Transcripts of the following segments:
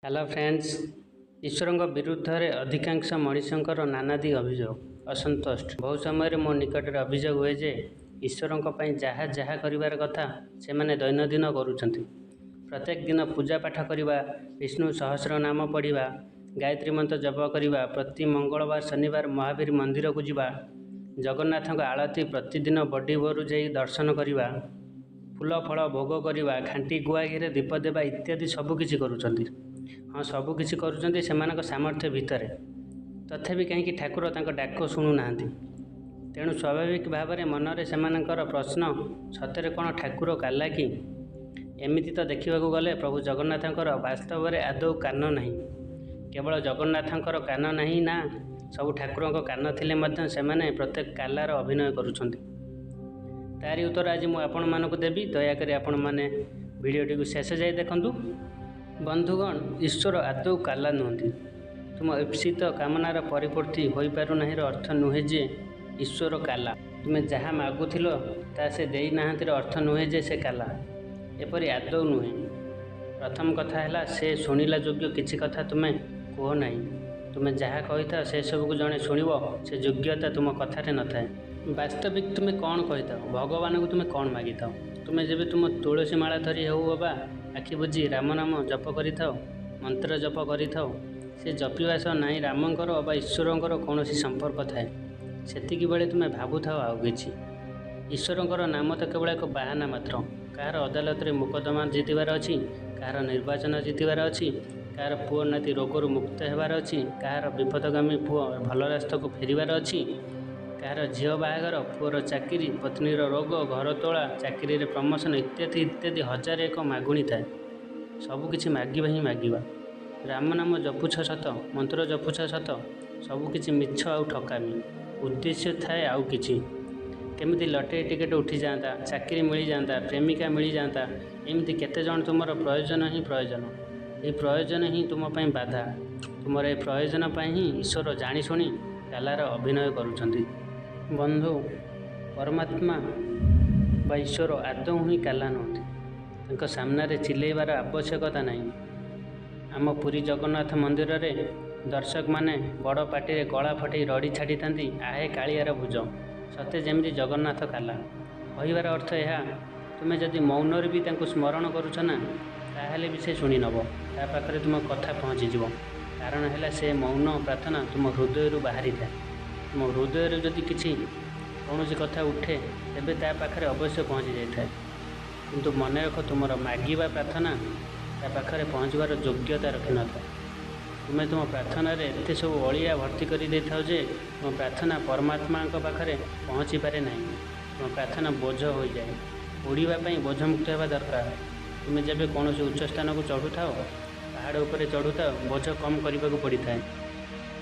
Hello friends, ଈଶ୍ୱରଙ୍କ ବିରୁଦ୍ଧରେ ଅଧିକାଂଶ ମଣିଷଙ୍କର ନାନାଦି ଅଭିଯୋଗ, ଅସନ୍ତୋଷ। ବହୁ ସମୟରେ ମୋ ନିକଟରେ ଅଭିଯୋଗ ହୁଏ ଯେ ଈଶ୍ୱରଙ୍କ ପାଇଁ ଯାହା ଯାହା କରିବାର କଥା ସେମାନେ ଦୈନନ୍ଦିନ କରୁଛନ୍ତି। ପ୍ରତ୍ୟେକ ଦିନ ପୂଜା ପାଠ କରିବା, ବିଷ୍ଣୁ ସହସ୍ର ନାମ ପଢ଼ିବା, ଗାୟତ୍ରୀ ମନ୍ତ୍ର ଜପ କରିବା, ପ୍ରତି ମଙ୍ଗଳବାର ଶନିବାର ମହାବୀର ମନ୍ଦିରକୁ ଯିବା, ଜଗନ୍ନାଥଙ୍କ ଆଳତି ପ୍ରତିଦିନ ବଡ଼ି ଭୋରୁ ଯାଇ ଦର୍ଶନ କରିବା, ଫୁଲ ଫଳ ଭୋଗ କରିବା, ଖାଣ୍ଟି ଗୁଆ ଘିଅରେ ଦୀପ ଦେବା ଇତ୍ୟାଦି ସବୁକିଛି କରୁଛନ୍ତି। ହଁ, ସବୁକିଛି କରୁଛନ୍ତି ସେମାନଙ୍କ ସାମର୍ଥ୍ୟ ଭିତରେ। ତଥାପି କାହିଁକି ଠାକୁର ତାଙ୍କ ଡାକ ଶୁଣୁନାହାନ୍ତି? ତେଣୁ ସ୍ୱାଭାବିକ ଭାବରେ ମନରେ ସେମାନଙ୍କର ପ୍ରଶ୍ନ, ସତରେ କ'ଣ ଠାକୁର କାଲା କି? ଏମିତି ତ ଦେଖିବାକୁ ଗଲେ ପ୍ରଭୁ ଜଗନ୍ନାଥଙ୍କର ବାସ୍ତବରେ ଆଦୌ କାନ ନାହିଁ। କେବଳ ଜଗନ୍ନାଥଙ୍କର କାନ ନାହିଁ ନା, ସବୁ ଠାକୁରଙ୍କ କାନ ଥିଲେ ମଧ୍ୟ ସେମାନେ ପ୍ରତ୍ୟେକ କାଲାର ଅଭିନୟ କରୁଛନ୍ତି। ତାରି ଉତ୍ତର ଆଜି ମୁଁ ଆପଣମାନଙ୍କୁ ଦେବି। ଦୟାକରି ଆପଣମାନେ ଭିଡ଼ିଓଟିକୁ ଶେଷ ଯାଏ ଦେଖନ୍ତୁ। ବନ୍ଧୁଗଣ, ଈଶ୍ୱର ଆଦୌ କାଲା ନୁହନ୍ତି। ତୁମ ଇପ୍ସିତ କାମନାର ପରିପୂର୍ତ୍ତି ହୋଇପାରୁନାହିଁର ଅର୍ଥ ନୁହେଁ ଯେ ଈଶ୍ୱର କାଲା। ତୁମେ ଯାହା ମାଗୁଥିଲ ତାହା ସେ ଦେଇନାହାନ୍ତିର ଅର୍ଥ ନୁହେଁ ଯେ ସେ କାଲା। ଏପରି ଆଦୌ ନୁହେଁ। ପ୍ରଥମ କଥା ହେଲା, ସେ ଶୁଣିଲା ଯୋଗ୍ୟ କିଛି କଥା ତୁମେ କୁହ ନାହିଁ। ତୁମେ ଯାହା କହିଥାଅ ସେସବୁକୁ ଜଣେ ଶୁଣିବ ସେ ଯୋଗ୍ୟତା ତୁମ କଥାରେ ନଥାଏ। ବାସ୍ତବିକ ତୁମେ କ'ଣ କହିଥାଅ? ଭଗବାନଙ୍କୁ ତୁମେ କ'ଣ ମାଗିଥାଅ? ତୁମେ ଯେବେ ତୁମ ତୁଳସୀ ମାଳା ଧରି ହେଉ ଅବା ଆଖି ବୁଜି ରାମ ନାମ ଜପ କରିଥାଅ, ମନ୍ତ୍ର ଜପ କରିଥାଅ, ସେ ଜପିବା ସହ ନାହିଁ ରାମଙ୍କର ଅବା ଈଶ୍ୱରଙ୍କର କୌଣସି ସମ୍ପର୍କ ଥାଏ। ସେତିକି ବେଳେ ତୁମେ ଭାବୁଥାଅ ଆଉ କିଛି। ଈଶ୍ୱରଙ୍କର ନାମ ତ କେବଳ ଏକ ବାହାନା ମାତ୍ର। କାହାର ଅଦାଲତରେ ମୋକଦ୍ଦମା ଜିତିବାର ଅଛି, କାହାର ନିର୍ବାଚନ ଜିତିବାର ଅଛି, କାହାର ପୁଅ ନାତି ରୋଗରୁ ମୁକ୍ତ ହେବାର ଅଛି, କାହାର ବିପଥଗାମୀ ପୁଅ ଭଲ ରାସ୍ତାକୁ ଫେରିବାର ଅଛି, କାହାର ଝିଅ ବାହାଘର, ପୁଅର ଚାକିରି, ପତ୍ନୀର ରୋଗ, ଘର ତୋଳା, ଚାକିରିରେ ପ୍ରମୋସନ୍ ଇତ୍ୟାଦି ଇତ୍ୟାଦି ହଜାରେ ଏକ ମାଗୁଣି ଥାଏ। ସବୁକିଛି ମାଗିବା ହିଁ ମାଗିବା। ରାମ ନାମ ଜପୁଛ ସତ, ମନ୍ତ୍ର ଜପୁଛ ସତ, ସବୁକିଛି ମିଛ ଆଉ ଠକାମି। ଉଦ୍ଦେଶ୍ୟ ଥାଏ ଆଉ କିଛି। କେମିତି ଲଟେରୀ ଟିକେଟ୍ ଉଠିଯାଆନ୍ତା, ଚାକିରି ମିଳିଯାଆନ୍ତା, ପ୍ରେମିକା ମିଳିଯାଆନ୍ତା, ଏମିତି କେତେ ଜଣ ତୁମର ପ୍ରୟୋଜନ ହିଁ ପ୍ରୟୋଜନ। ଏହି ପ୍ରୟୋଜନ ହିଁ ତୁମ ପାଇଁ ବାଧା। ତୁମର ଏ ପ୍ରୟୋଜନ ପାଇଁ ହିଁ ଈଶ୍ୱର ଜାଣିଶୁଣି କାଲାର ଅଭିନୟ କରୁଛନ୍ତି। ବନ୍ଧୁ, ପରମାତ୍ମା ବା ଈଶ୍ୱର ଆଦୌ ହିଁ କାଲା ନୁହନ୍ତି। ତାଙ୍କ ସାମ୍ନାରେ ଚିଲେଇବାର ଆବଶ୍ୟକତା ନାହିଁ। ଆମ ପୁରୀ ଜଗନ୍ନାଥ ମନ୍ଦିରରେ ଦର୍ଶକମାନେ ବଡ଼ ପାଟିରେ ଗଳା ଫଟେଇ ରଡ଼ି ଛାଡ଼ିଥାନ୍ତି, ଆହେ କାଳିଆର ଭୁଜ, ସତେ ଯେମିତି ଜଗନ୍ନାଥ କାଲା। କହିବାର ଅର୍ଥ ଏହା, ତୁମେ ଯଦି ମୌନରେ ବି ତାଙ୍କୁ ସ୍ମରଣ କରୁଛ ନା, ତାହେଲେ ବି ସେ ଶୁଣିନେବ। ତା ପାଖରେ ତୁମ କଥା ପହଞ୍ଚିଯିବ। କାରଣ ହେଲା ସେ ମୌନ ପ୍ରାର୍ଥନା ତୁମ ହୃଦୟରୁ ବାହାରିଥାଏ। ତୁମ ହୃଦୟରୁ ଯଦି କିଛି କୌଣସି କଥା ଉଠେ, ତେବେ ତା ପାଖରେ ଅବଶ୍ୟ ପହଞ୍ଚି ଯାଇଥାଏ। କିନ୍ତୁ ମନେ ରଖ, ତୁମର ମାଗିବା ପ୍ରାର୍ଥନା ତା ପାଖରେ ପହଞ୍ଚିବାର ଯୋଗ୍ୟତା ରଖିନଥାଏ। ତୁମେ ତୁମ ପ୍ରାର୍ଥନାରେ ଏତେ ସବୁ ଅଳିଆ ଭର୍ତ୍ତି କରିଦେଇଥାଅ ଯେ ତୁମ ପ୍ରାର୍ଥନା ପରମାତ୍ମାଙ୍କ ପାଖରେ ପହଞ୍ଚିପାରେ ନାହିଁ। ତୁମ ପ୍ରାର୍ଥନା ବୋଝ ହୋଇଯାଏ। ଉଡ଼ିବା ପାଇଁ ବୋଝମୁକ୍ତ ହେବା ଦରକାର। ତୁମେ ଯେବେ କୌଣସି ଉଚ୍ଚ ସ୍ଥାନକୁ ଚଢ଼ୁଥାଅ, ପାହାଡ଼ ଉପରେ ଚଢ଼ୁଥାଅ, ବୋଝ କମ୍ କରିବାକୁ ପଡ଼ିଥାଏ।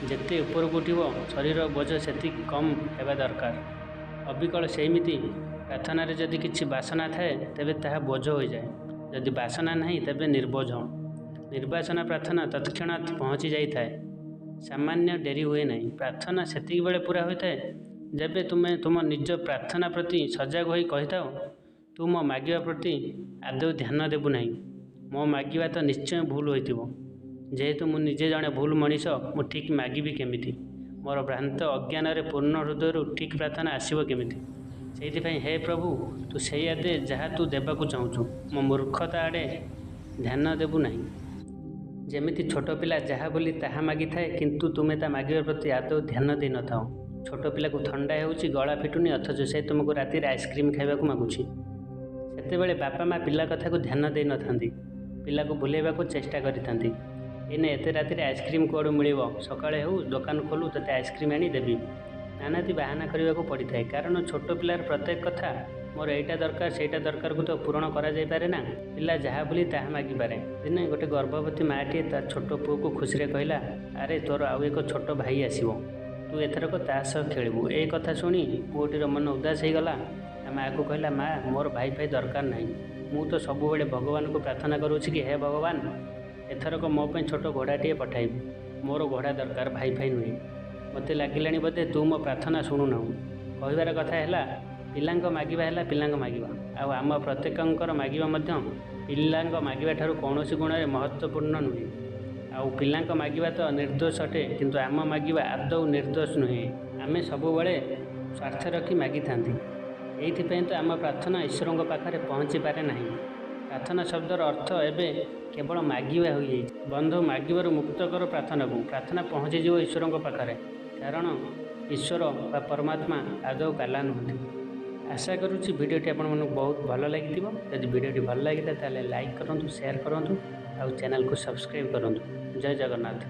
ଯେତେ ଉପରକୁ ଉଠିବ, ଶରୀର ବୋଝ ସେତିକି କମ୍ ହେବା ଦରକାର। ଅବିକଳ ସେଇମିତି ପ୍ରାର୍ଥନାରେ ଯଦି କିଛି ବାସନା ଥାଏ, ତେବେ ତାହା ବୋଝ ହୋଇଯାଏ। ଯଦି ବାସନା ନାହିଁ, ତେବେ ନିର୍ବୋଝ। ନିର୍ବାସନା ପ୍ରାର୍ଥନା ତତ୍କ୍ଷଣାତ୍ ପହଞ୍ଚି ଯାଇଥାଏ। ସାମାନ୍ୟ ଡେରି ହୁଏ ନାହିଁ। ପ୍ରାର୍ଥନା ସେତିକି ବେଳେ ପୂରା ହୋଇଥାଏ ଯେବେ ତୁମେ ତୁମ ନିଜ ପ୍ରାର୍ଥନା ପ୍ରତି ସଜାଗ ହୋଇ କହିଥାଅ, ତୁ ମୋ ମାଗିବା ପ୍ରତି ଆଦୌ ଧ୍ୟାନ ଦେବୁ ନାହିଁ। ମୋ ମାଗିବା ତ ନିଶ୍ଚୟ ଭୁଲ ହୋଇଥିବ। ଯେହେତୁ ମୁଁ ନିଜେ ଜଣେ ଭୁଲ ମଣିଷ, ମୁଁ ଠିକ୍ ମାଗିବି କେମିତି? ମୋର ଭ୍ରାନ୍ତ ଅଜ୍ଞାନରେ ପୂର୍ଣ୍ଣ ହୃଦୟରୁ ଠିକ୍ ପ୍ରାର୍ଥନା ଆସିବ କେମିତି? ସେଇଥିପାଇଁ ହେ ପ୍ରଭୁ, ତୁ ସେଇଆ ଦେ ଯାହା ତୁ ଦେବାକୁ ଚାହୁଁଛୁ। ମୋ ମୂର୍ଖତା ଆଡ଼େ ଧ୍ୟାନ ଦେବୁ ନାହିଁ। ଯେମିତି ଛୋଟ ପିଲା ଯାହା ବୋଲି ତାହା ମାଗିଥାଏ, କିନ୍ତୁ ତୁମେ ତା ମାଗିବା ପ୍ରତି ଆଦୌ ଧ୍ୟାନ ଦେଇନଥାଅ। ଛୋଟ ପିଲାକୁ ଥଣ୍ଡା ହେଉଛି, ଗଳା ଫିଟୁନି, ଅଥଚ ସେ ତୁମକୁ ରାତିରେ ଆଇସ୍କ୍ରିମ୍ ଖାଇବାକୁ ମାଗୁଛି। ସେତେବେଳେ ବାପା ମା ପିଲା କଥାକୁ ଧ୍ୟାନ ଦେଇନଥାନ୍ତି। ପିଲାକୁ ଭୁଲେଇବାକୁ ଚେଷ୍ଟା କରିଥାନ୍ତି। ଏଇନେ ଏତେ ରାତିରେ ଆଇସ୍କ୍ରିମ୍ କୁଆଡ଼ୁ ମିଳିବ? ସକାଳେ ହେଉ, ଦୋକାନ ଖୋଲୁ, ତୋତେ ଆଇସ୍କ୍ରିମ୍ ଆଣି ଦେବି। ନାନାଦି ବାହାନା କରିବାକୁ ପଡ଼ିଥାଏ। କାରଣ ଛୋଟ ପିଲାର ପ୍ରତ୍ୟେକ କଥା ମୋର ଏଇଟା ଦରକାର ସେଇଟା ଦରକାରକୁ ତ ପୂରଣ କରାଯାଇପାରେ ନା। ପିଲା ଯାହା ବୋଲି ତାହା ମାଗିପାରେ। ଦିନେ ଗୋଟେ ଗର୍ଭବତୀ ମାଆଟିଏ ତା ଛୋଟ ପୁଅକୁ ଖୁସିରେ କହିଲା, ଆରେ ତୋର ଆଉ ଏକ ଛୋଟ ଭାଇ ଆସିବ, ତୁ ଏଥରକ ତା ସହ ଖେଳିବୁ। ଏ କଥା ଶୁଣି ପୁଅଟିର ମନ ଉଦାସ ହେଇଗଲା। ତା ମାଆକୁ କହିଲା, ମା, ମୋର ଭାଇ ଫାଇ ଦରକାର ନାହିଁ। ମୁଁ ତ ସବୁବେଳେ ଭଗବାନଙ୍କୁ ପ୍ରାର୍ଥନା କରୁଛି କି ହେ ଭଗବାନ, ଏଥରକ ମୋ ପାଇଁ ଛୋଟ ଘୋଡ଼ାଟିଏ ପଠାଇବୁ। ମୋର ଘୋଡ଼ା ଦରକାର, ଭାଇ ଫାଇ ନୁହେଁ। ମୋତେ ଲାଗିଲାଣି ବୋଧେ ତୁ ମୋ ପ୍ରାର୍ଥନା ଶୁଣୁନାହୁଁ। କହିବାର କଥା ହେଲା, ପିଲାଙ୍କ ମାଗିବା ହେଲା ପିଲାଙ୍କ ମାଗିବା। ଆଉ ଆମ ପ୍ରତ୍ୟେକଙ୍କର ମାଗିବା ମଧ୍ୟ ପିଲାଙ୍କ ମାଗିବା ଠାରୁ କୌଣସି ଗୁଣରେ ମହତ୍ତ୍ୱପୂର୍ଣ୍ଣ ନୁହେଁ। ଆଉ ପିଲାଙ୍କ ମାଗିବା ତ ନିର୍ଦ୍ଦୋଷ ଅଟେ, କିନ୍ତୁ ଆମ ମାଗିବା ଆଦୌ ନିର୍ଦ୍ଦୋଷ ନୁହେଁ। ଆମେ ସବୁବେଳେ ସ୍ୱାର୍ଥ ରଖି ମାଗିଥାନ୍ତି। ଏଇଥିପାଇଁ ତ ଆମ ପ୍ରାର୍ଥନା ଈଶ୍ୱରଙ୍କ ପାଖରେ ପହଞ୍ଚିପାରେ ନାହିଁ। ପ୍ରାର୍ଥନା ଶବ୍ଦର ଅର୍ଥ ଏବେ କେବଳ ମାଗିବା ହୋଇଯାଇଛି। ବନ୍ଧୁ, ମାଗିବାରୁ ମୁକ୍ତ କର ପ୍ରାର୍ଥନାକୁ, ପ୍ରାର୍ଥନା ପହଞ୍ଚିଯିବ ଈଶ୍ୱରଙ୍କ ପାଖରେ। କାରଣ ଈଶ୍ୱର ବା ପରମାତ୍ମା ଆଦୌ କାଲା ନୁହନ୍ତି। ଆଶା କରୁଛି ଭିଡ଼ିଓଟି ଆପଣମାନଙ୍କୁ ବହୁତ ଭଲ ଲାଗିଥିବ। ଯଦି ଭିଡ଼ିଓଟି ଭଲ ଲାଗିଥାଏ, ତାହେଲେ ଲାଇକ୍ କରନ୍ତୁ, ସେୟାର କରନ୍ତୁ ଆଉ ଚ୍ୟାନେଲକୁ ସବସ୍କ୍ରାଇବ୍ କରନ୍ତୁ। ଜୟ ଜଗନ୍ନାଥ।